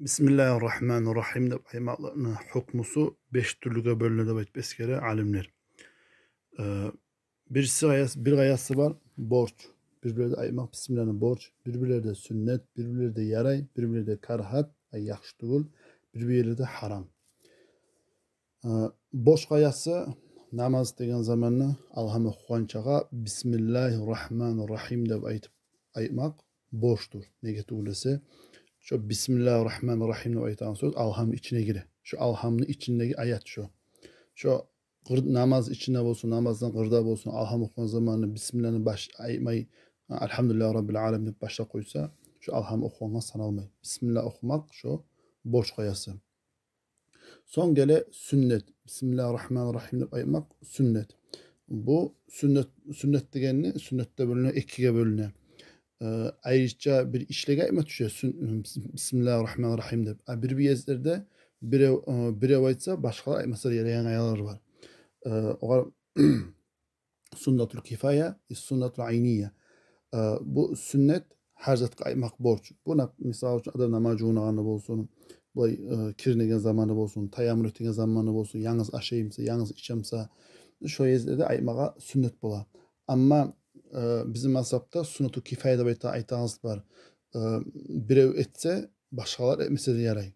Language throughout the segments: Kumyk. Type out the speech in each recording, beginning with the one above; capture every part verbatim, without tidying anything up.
Бисмиллагьи ррагьмани ррагьим деп айтмакълыкъны гьукмусу беш тюрлюге бёлюне деп айтып эсгере алимлер. Э, бириси къаясы, бир къаясы бар, борч. Бир-бирлерде айтмакъ бисмиллагьны борч, бир-бирлерде сюннет, бир-бирлерде ярай, бир-бирлерде карагьат, ай, яхшы тюгюл, бир-бирлерде гьарам. Э, борч къаясы намаз деген заманны алгьам охугъанчагъа бисмиллагьи ррагьмани ррагьим деп айтып айтмакъ борчдур. Неге тюгюл эсе, шо бисмиллагьи ррагьмани ррагьим деп айтагъан сёз алгьамны ичине гире. Шо алгьамны ичиндеги аят шо. Шо къыр-, намаз ичинде болсун, намаздан къырда болсун, алгьам охугъан заманны бисмиллагьны баш айтмай, альгьамдулиллагьи раббил аламин деп башлап къойса, шо алгьам охугъангъа саналмай. Бисмиллагь охумакъ шо борч къаясы. Сонг геле сюннет. Бисмиллагьи ррагьмани ррагьим деп айтмакъ сюннет. Бу сюннет, сюннет дегенни, сюннет де бёлюне, экиге бёлюне. Э, айрыча бир ишлеге айтма тюше, сюн-, бисмиллагьи ррагьмани ррагьим деп. А бир-бир ерлерде бирев, э, бирев айтса, башгъалар айтмаса ярайгъан аяллар бар. Э, огъар суннатул кифая, и суннатул айния. Э, бу сюннет гьар затгъа айтмакъ борч. Бу, нап-, мисал учун, адам намаз жувунагъанда болсун, булай, э, киринеген заманы болсун, таяммум этеген заманы болсун, янгыз ашаймыса, янгыз ичемиса, шо ерлерде айтмагъа сюннет бола. Амма, э, бизин мазгьабда суннатул кифая деп айта-, айтагъаныбыз бар. Э, бирев этсе, башгъалар этмесе де ярай.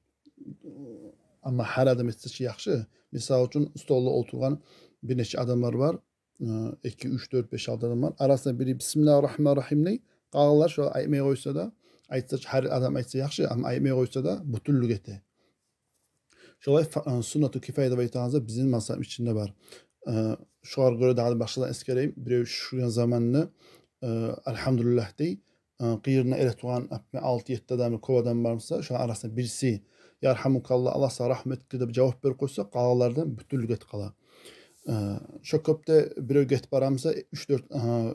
Амма гьар адам этсе чи яхшы. Мисал учун, столда олтургъан бир нече адамлар бар. Э, эки, уьч, дёрт, беш, алты адам бар. Арасында бири бисмиллагьи ррагьмани ррагьим дей, къалгъанлар шо айтмай къойса да, айтса, гьар адам айтса яхшы, амма айтмай къойса да, бютюнлюк эте. Шолай фа-, э, суннату кифая деп айтагъаныбыз бизин мазгьаб ичинде бар. Э, шогъар гёре дагъы да башгъадан эсгерейим. Бирев чюшюрген заманны, э, альгьамдулиллагь дей, э, къырыйына эретургъан, апме, алты-етти адам, кёп адам бармыса, шоланы арасында бириси, «Яргьамукаллагь, Аллагь сагъа рагьмат этгир» деп жавап берип къойса, къалгъанлардан бютюнлюк этип къала. Э, шо кёпде бирев гетип барамыса, уьч-дёрт, э,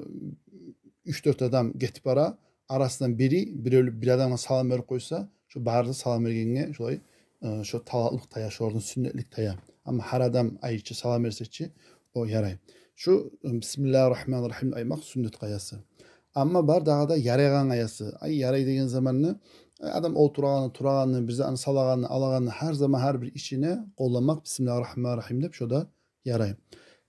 уьч-дёрт адам гетип бара, арасындан бири бирев, бир адамгъа салам берип къойса, шо бары да салам бергенге шолай, э, шо талакълыкъ тая, шолардан сюннетлик тая. Амма гьар адам айрыча салам берсе чи, о ярай. Шу, э, бисмиллагьи ррагьмани ррагьим айтмакъ сюннет къаясы. Амма бар дагъы да ярайгъан къаясы. Ай, ярай деген заманны, э, адам олтурагъанны, турагъанны, бир затны салагъанны, алагъанны, гьар заман гьар бир ишине къолланмакъ бисмиллагьи ррагьмани ррагьим деп, шо да ярай.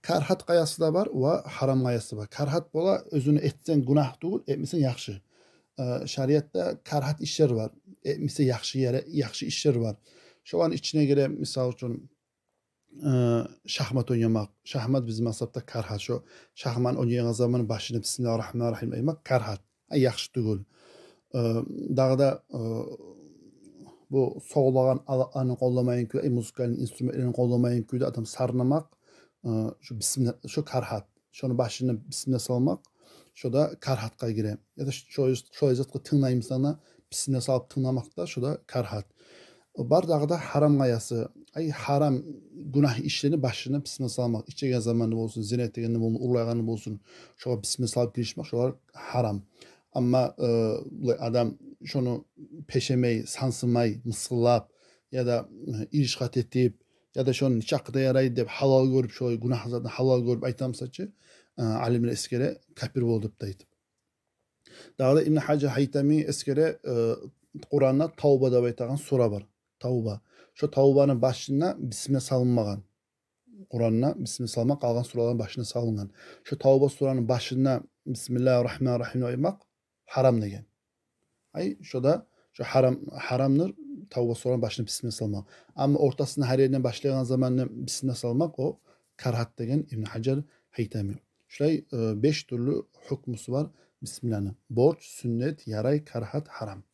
Карагьат къаясы да бар ва гьарам къаясы бар. Карагьат бола, оьзюню этсенг гюнагь тюгюл, этмесенг яхшы. Э, шариатда карагьат ишлер бар. Этмесе яхшы яра-, яхшы ишлер бар. Шоланы ичине гире, мисал учун, э, шахмат ойнамакъ. Шахмат бизин мазгьабда карагьат. Шо шахмат ойнайгъан заман башына бисмиллагьи ррагьмани ррагьим айтмакъ карагьат. Ай, яхшы тюгюл. Э, дагъы да, э, бу согъулагъан алатланы къолламайгъан кюйде, э, музыкальный инструментлени къолламайгъан кюйде адам сарнамакъ, э, шо бисмилла-, шо карагьат. Шону башына бисмилла салмакъ, шо да карагьатгъа гире. Яда шо, шо затгъа тынглаймысан да, бисмилла салып тынгламакъ да, шо да карагьат. Бар дагъы да гьарам къаясы. Ай, гьарам, гюнагь ишлени башына бисмилла салмакъ. Ичеген заманы болсун, зина этегенде болсун, урлайгъаны болсун, шогъар бисмилла салып гиришмек, шолар гьарам. Амма, э, булай адам шону пешемей, сансымай, мысгъыллап, яда, э, иришгьат этип, яда шону нечакъы да ярай деп гьалал гёрюп, шолай гюнагь затны гьалал гёрюп айтамыса чы, э, алимлер эсгере, капир болду деп де айтып. Дагъы да Ибн Гьажар Гьайтами эсгере, э, Къуранда Тавба деп айтагъан сура бар. Тавба. Шо Тавбаны башына бисмилла салынмагъан. Къуранда бисмилла салмакъ къалгъан сураланы башына салынгъан. Шо Тавба сураны башына бисмиллагьи ррагьмани ррагьим деп айтмакъ гьарам деген. Ай, шо да, шо гьарам, гьарамдыр, Тавба сураны башына бисмилла салмакъ. Амма ортасында гьар еринден башлайгъан заманны бисмилла салмакъ, о карагьат деген Ибн Гьажар Гьайтами. Шулай, э, беш тюрлю гьукмусу бар бисмилланы. Борч, сюннет, ярай, карагьат, гьарам.